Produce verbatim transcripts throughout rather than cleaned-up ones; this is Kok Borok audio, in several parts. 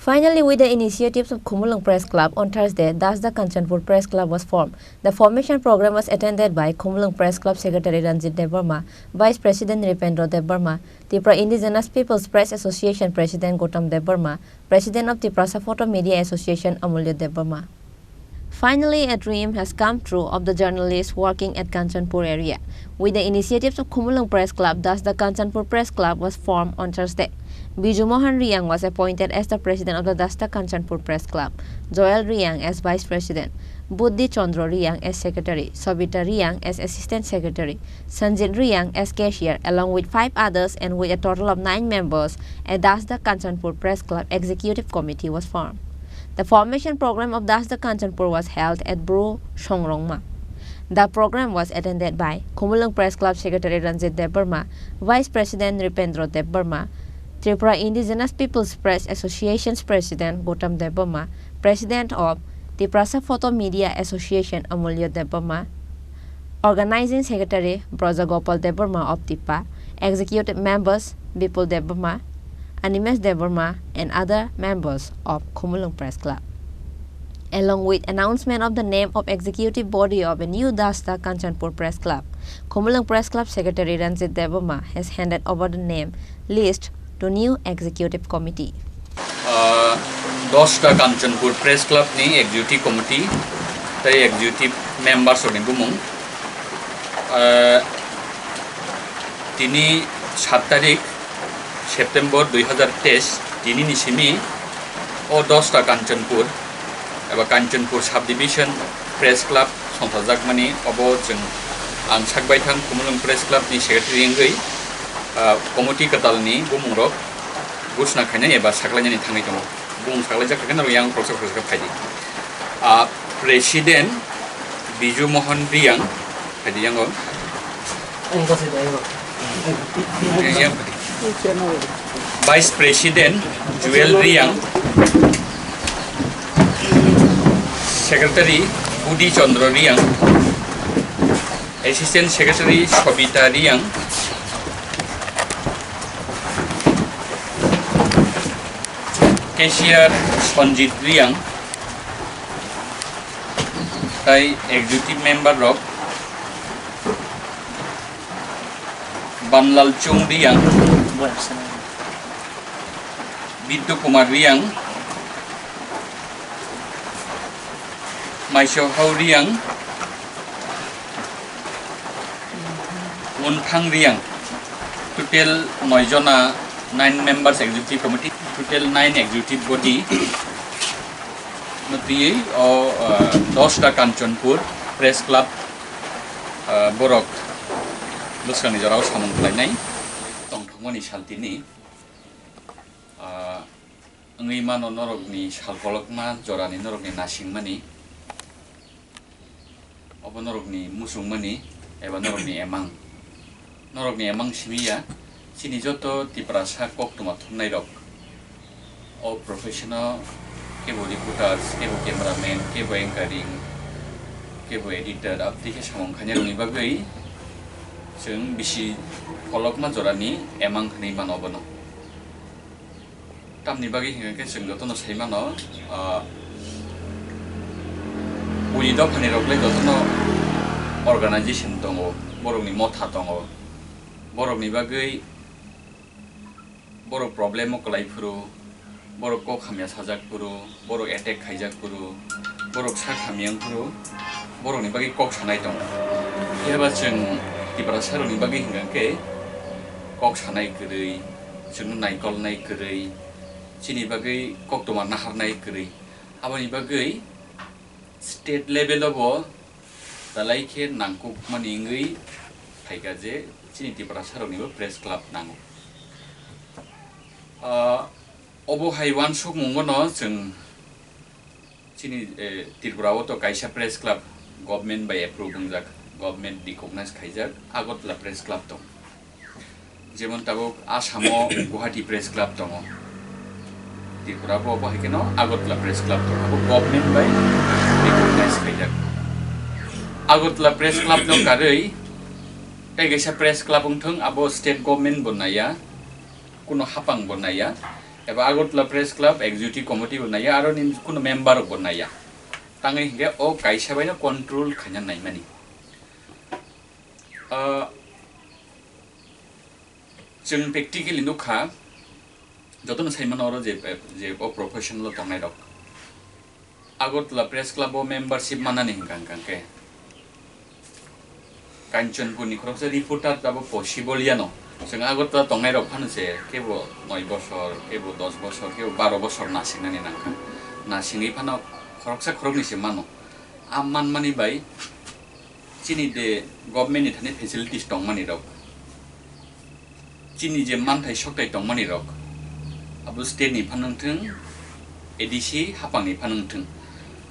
Finally, with the initiatives of Khumulwng Press Club, on Thursday, Dasda Kanchanpur Press Club was formed. The formation program was attended by Khumulwng Press Club Secretary Ranjit Debbarma, Vice President Nripendra Debbarma, Tripura Indigenous People's Press Association President Gautam Debbarma, President of Tiprasa Photo Media Association Amulya Debbarma. Finally, a dream has come true of the journalists working at Kanchanpur area. With the initiatives of Khumulwng Press Club, Dasda Kanchanpur Press Club was formed on Thursday. Biju Mohan Riyang was appointed as the president of the Dasda Kanchanpur Press Club, Joel Riyang as vice president, Buddhi Chandra Riyang as secretary, Sobita Riyang as assistant secretary, Sanjit Riyang as cashier, along with five others, and with a total of nine members, a Dasda Kanchanpur Press Club Executive Committee was formed. The formation program of Dasda Kanchanpur was held at Bru Songrongma. The program was attended by Khumulwng Press Club Secretary Ranjit Debbarma, Vice President Nripendra Debbarma, Tripura Indigenous People's Press Association's President Gautam Debbarma, President of Tiprasa Photo Media Association Amulya Debbarma, Organizing Secretary Braja Gopal Debbarma of Tipa, Executive Members Bipul Debbarma, Animesh Debbarma, and other members of Khumulwng Press Club. Along with announcement of the name of executive body of a new Dasda Kanchanpur Press Club, Khumulwng Press Club Secretary Ranjit Debbarma has handed over the name list to new executive committee. Ah, Dasda Kanchanpur Press Club ni executive committee tei executive members rokni bumung. Ah, tini sat tarik September dui hazar teis, tini ni simi o Dasda Kanchanpur eba Kanchanpur Subdivision Press Club songthajak mani, obo chwng ang sak baithang Khumulwng Press Club ni secretary wngwi, ah, committee kwtal ni bumung rok gusna khainai eba saklainani thangwi tongo. Bumung saklaijak khe norok yang khoroksa khoroksa khe phaidi. Ah, President Biju Mohan Riyang, phaidi yango. Yang, yang phaidi. Vice President Jewel Riyang, Secretary Budi Chandra Riyang, Assistant Secretary Sobita Riyang, Cashier Sanjit Riyang, tai executive member rok Banlal Chung Riyang, Biddu Kumar Riyang, Maisohao Riyang, Munthang Riyang, total noi jona, nine members executive committee, total nine executive body no twiwi o, ah, Dasda Kanchanpur Press Club, ah, borok bwskangni jorao samung khlainai tongthokmani saltini, ah, wngwi mano norokni sal kolokma jorani norokni nasingmani. Obo norokni muchungmani eba norokni emang. Norokni emang simi ya, chini joto Tiprasa koktwma thumnairok. O profession-o kebo reporters, kebo cameraman, kebo anchoring, kebo editor, aboni khe samung khainai rokni bagwi chwng bisi kolokma jorani emang hwnwi mano obono. Tamni bagwi hwnka khe chwng jotono sai mano, ah, buini dophani rok le jotono organization tongo, borokni motha tongo, borokni bagwi borok problem o kwlai phuru, borok kok hamya sajak phuru, borok attack khaijak phuru, borok sak hamya wng phuru, borokni bagwi kok sanai tongo. Phiya ba chwng Tiprasa rokni bagwi hwnka khe kok sanai kwrwi, chwngno naikolnai kwrwi, chini bagwi koktwma naharnai kwrwi. Aboni bagwi state level o bo talai khe nangkukmani wngwi phaikha je chini Tiprasa roknibo press club nango. Ah, obo hai uansukmungo no chwng Chini, eh, Tripura o to kaisa press club government bai approve wngjak, government recognize khaijak Agartala Press Club tong. Jemon tabuk Assam o Guwahati Press Club tongo. Tripura bo obo hai kheno Agartala Press Club tongo. Abo government bai recognize khaijak. Agartala Press Club no karwi tei kaisa press club wngthung, abo state government bo naiya, kuno hapang bo naiya. Eba Agartala Press Club Executive Committee bo naiya, aro ni kuno member rok bo naiya. Tangwi hinkhe o kaisa bai no control khaina naimani. Ah, chwng practically nukha, jotono sai mano oro je, je o professional o tongnai rok. Agartala Press Club o membership manani hinkha hinkha khe Kanchanpur ni khoroksa reporter tabo possible yano. Chwng Agartala tongnai rok phano se kebo noi bosor, kebo dos bosor, kebo baro bosor nasingnani nangkha. Nasingwi phano khoroksa khoroknwi se mano. A manmani bai chini de government ni thani facilities tongmani rok, chini je manthai sokthai tongmani rok, abo state ni phano wngthung, A D C hapang ni phano wngthung,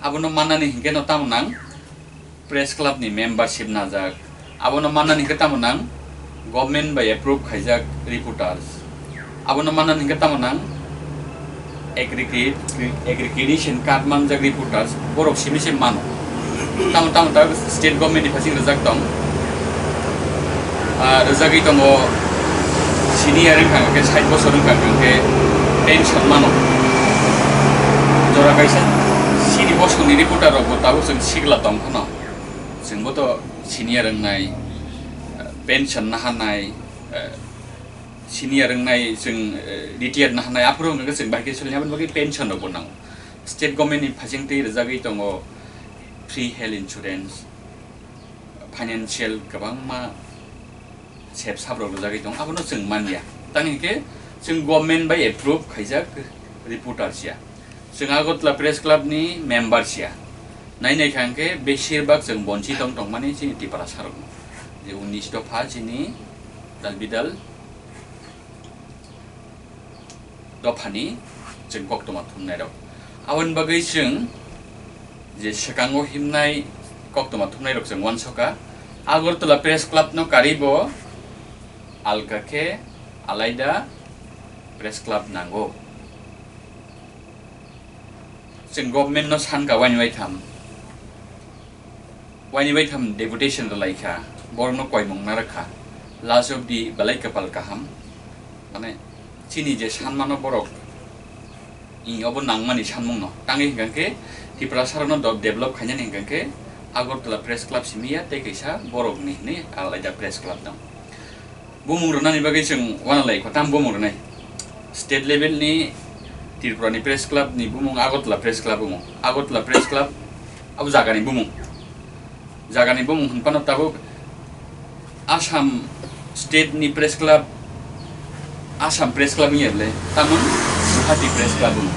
abono mannani hinkhe no tamo nang press club ni membership najak, abono mannani hinkhe tamo nang government bai approve khaijak reporters, abono mannani hinkhe tamo nang aggregate, aggregation card manjak reporters, borok simi se mano. Tamo tamo ta state government ni phasing rijak tong. Ah, rijagwi tongo senior wngkha hwnkhe sait bosor wngkha hwnkhe pension mano. Jora kaisa sini bosongni reporter rokbo tabuk chwng sigla tong phano. Chwngbo to senior wngnai, ah, pension nahanai, ah, senior wngnai chwng, eh, retired nahanai, aphuru hwnkhe chwng bahai khe solinai, aboni bagwi pension rokbo nango. State government ni phasing twi rijagwi tongo free health insurance, financial kwbangma sep sap rok rijagwi tongo, abono chwng manya. Tang hinkhe chwng government bai approve khaijak reporter siya. Chwng Agartala Press Club ni member siya. Nai nai kha hinkhe besir bak chwng bonchi tong tongmani chini Tiprasa rokno. Je unis dopha chini dal bidal dophani chwng koktwma thumnai rok. Aboni bagwi chwng je swkango himnai koktwma thumnai rok chwng uansukha. Agartala Press Club no karibo alka khe alaida press club nango. Chwng government no sankha waini waitham, waini waitham deputation rwlaikha, borokno koimung narwkha, last of the belai kwpal kaham, mane chini je sanmano borok i obo nangmani sanmungno tangwi hinkha khe Tiprasa rokno do-, develop khainani hinkha khe Agartala Press Club simi ya tei kaisa borokni hinwi alaida press club dong. Bumung rwnani bagwi chwng uanalai kho, tamo bumung rwnai? State level ni Tripura ni press club ni bumung Agartala Press Club wngo. Agartala Press Club abo jagani bumung. Jagani bumung hwn phano tabuk Assam state ni press club, Assam Press Club wngya le, tamo Guwahati Press Club wngo.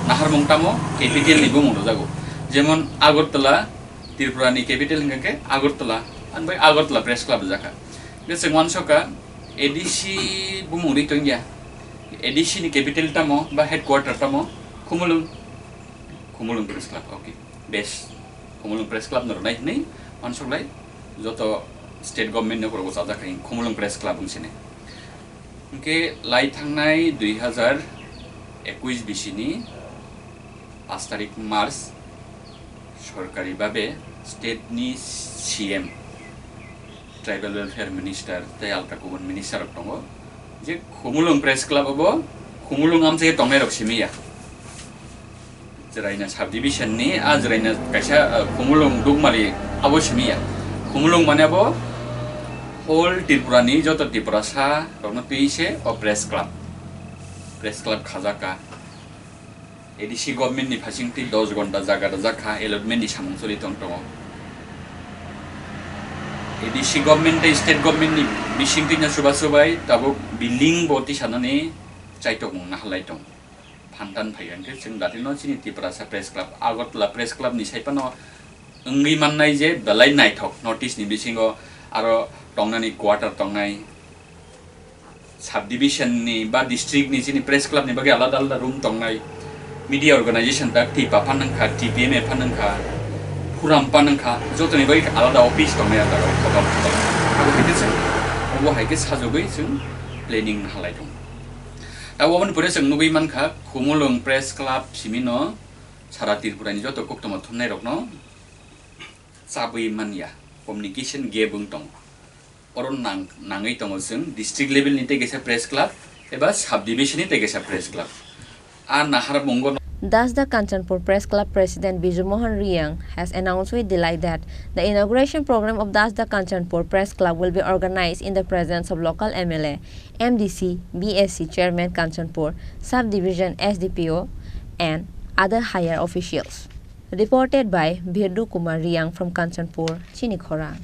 Naharmung tamo capital ni bumung rwjago. Jemon Agartala, Tripura ni capital hwnkha khe Agartala, ani bai Agartala Press Club rwjakha. Hwnkhe chwng uansukha A D C bumung ri tongya. A D C ni capital tamo ba headquarter tamo? Khumulwng. Khumulwng Press Club, okay. Bes. Khumulwng Press Club no rwnai hwnwi uansuklai joto state government ni borok bo chajak khai Khumulwng Press Club wng sini. Hwnkhe lai thangnai dui hazar ekuish bisini pash tarik March, sorkari babe state ni C M, Tribal Welfare Minister tei alka kubun minister rok tongo, je Khumulwng Press Club abo Khumulwng amchai tongnai rok simi ya. Jwraina subdivision ni, a Jwraina kaisa, uh, Khumulwng Dukmali abo simi ya. Khumulwng mane abo whole Tripura ni joto Tiprasa rokno twi se o press club, press club khajak kha. A D C government ni phasing twi dos gonta jaga rwjak kha, allotment ni samung choli tong tongo. A D C government tei state government ni bising twi no chuba chubai tabuk building bo tisanani chaitokmung naharlai tong. Phantan phai hwnkhe chwng datino chini Tiprasa Press Club, Agartala Press Club ni sai phano wngwi mannai je belai naithok North East ni bisingo aro tongnani quarter tongnai. Subdivision ni ba district ni chini press club ni bagwi alada alada room tongnai, media organization tak Tipa phan wngkha, T P M A phan wngkha, Phuram phan wngkha, jotoni bagwi alada office tongnai ah jagao kotor kotor. Abo hai khe chwng, obo hai khe sajagwi chwng planning halai tongo. Abo aboni pore chwng nugwi mankha, Khumulwng Press Club simino sara Tripura ni joto koktwma thumnai rokno chabwi manya, communication gap wng tongo. Oro nang-, nangwi tongo chwng district level ni tei kaisa press club, Eba subdivision ni tei kaisa press club. A nahar mungo. Dasda Kanchanpur Press Club President Biju Mohan Riyang has announced with delight that the inauguration program of Dasda Kanchanpur Press Club will be organized in the presence of local M L A, M D C, B S C Chairman Kanchanpur Subdivision S D P O, and other higher officials. Reported by Birdu Kumar Riyang from Kanchanpur, Chinikhorang.